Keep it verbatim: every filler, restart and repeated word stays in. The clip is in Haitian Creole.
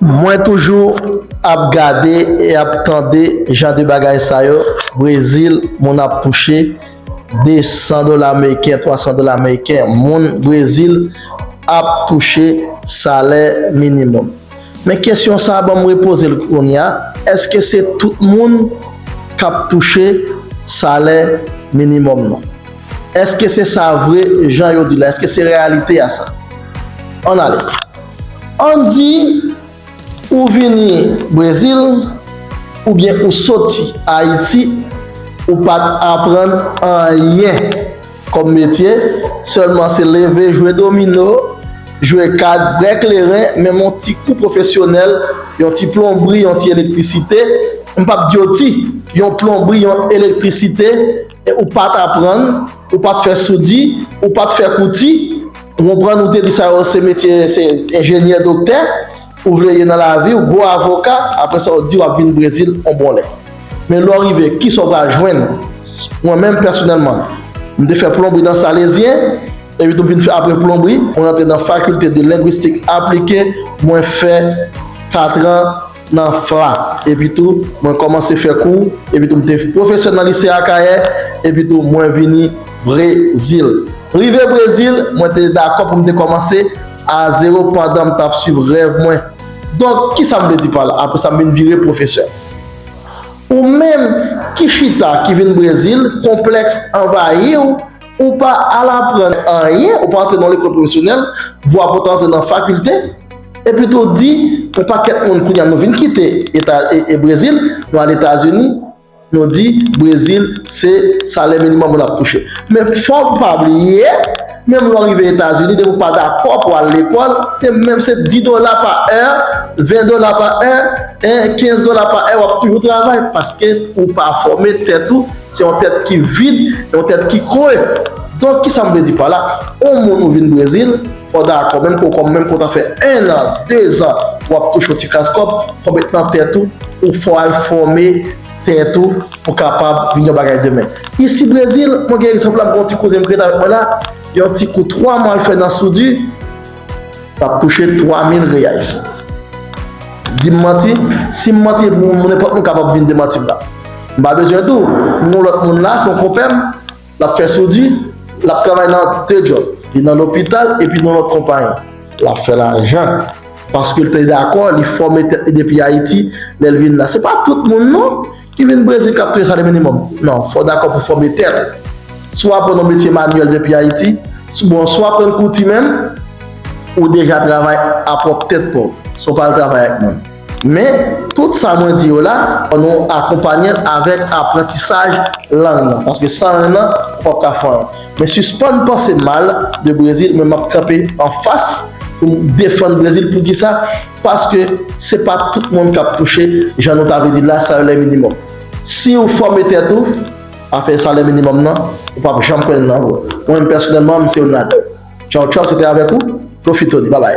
Mwen toujou ap gade e ap tande jan de bagay sa yo. Brezil, moun ap touche de san dola ameriken, twa san dola ameriken. Moun Brezil ap touche salè minimòm. Men kesyon sa a, ban m repoze l kounye a, èske se tout moun k ap touche salè minimòm nan? Èske se sa vre, jan yo di la? Èske se reyalite a sa? Ann ale. Ann di ou vini Brezil, oubyen ou soti Ayiti, ou pa t aprann anyen kòm metye, sèlman se leve, jwe domino, jwe kat, bwè kleren, menm yon ti kou pwofesyonèl, yon ti plonbri, yon ti elektrisite, m p ap di w ti, yon plonbri, yon elektrisite, e ou pa t aprann, ou pa t fè soudi, ou pa t fè kouti, ou konprann, ou te di sa yo se metye, se enjenyè, doktè, ou vle ye nan lavi, ou gwo avoka, apre sa ou di w ap vin Brezil yon bon lè. Men lè w rive, kisa w pral jwenn? Mwen menm pèsonèlman, m te fè plonbri nan Salezyen, epi tou m vin fè apre plonbri, mwen rantre nan Faculté de Linguistique Appliquée, mwen fè katran nan FLA. Epi tou, mwen kòmanse fè kou, epi tou m te pwofesè nan lise Akayè, epi tou mwen vini Brezil. Rive Brezil, mwen te dakò pou m te kòmanse a zewo pandan m t ap swiv rèv mwen. Donk, kisa m vle di pa la? Apre sa, m vin vire pwofesè. Ou menm ki chita, ki vin Brezil, konplèks anvayi w, ou pa al aprann anyen, ou pa antre nan lekòl pwofesyonèl, vwa pou w ta antre nan fakilte, epi tou di, yon pakèt moun kounye a nou vin kite Eta, e, e Brezil, nou al Etazini, nou di Brezil se salè minimòm moun ap touche. Men fò w pa bliye, menm lè w rive Etazini, depi w pa dakò pou al lekòl, se menm se dis dola pa è, ven dola pa è, en, kenz dola pa è, w ap toujou travay paske ou pa fòme tèt ou, se yon tèt ki vid, yon tèt ki kre. Donk, kisa m vle di pa la? Yon moun ou vin Brezil, fò w dakò, menm ke w kòm, menm ke w ta fè en an, de zan, w ap touche yon ti kras kòb, fò w met nan tèt ou, ou fò w al fòme tèt ou pou w kapab vin yon bagay demen. Isi Brezil, mwen gen egzanp la, m gen yon ti kouzen m k ret avèk mwen la, yon ti kou twa mwa l fè nan soudi, l ap touche twa mil reais. Di m manti, si m manti, moun, nenpòt moun kapab vin demanti m la. M pa bezwen di w, m gen yon lòt moun la, se yon konpè m, l ap fè soudi, l ap travay nan de djòb. Li nan lopital epi nan lòt konpayi. L ap fè lajan. Paske l te dakò, li fòme tèt li depi Ayiti, lè l vin la. Se pa tout moun non ki vin Brezil k ap touche salè minimòm. Non, fò w dakò pou fòme tèt ou. Si w aprann yon metye manyèl depi Ayiti, si, bon, si w aprann kouti menm, ou deja travay a pwòp tèt pa w, san w pa al travay ak moun. Men, tout sa mwen di yo la, fò nou akonpanye l avèk aprantisaj lang nan. Paske san lang nan, ou p ap ka fè anyen. Men sispann panse mal de Brezil, men m ap kanpe anfas pou m defann Brezil. Poukisa? Paske se pa tout moun k ap touche, jan nou ta vle di la, salè minimòm. Si w fòme tèt ou, afè salè minimòm nan, ou p ap janm pran l nan men w. Mwen menm pèsonèlman, m se youn ladan yo. Tchaw, tchaw, se te avèk ou, Profitoni. Babay.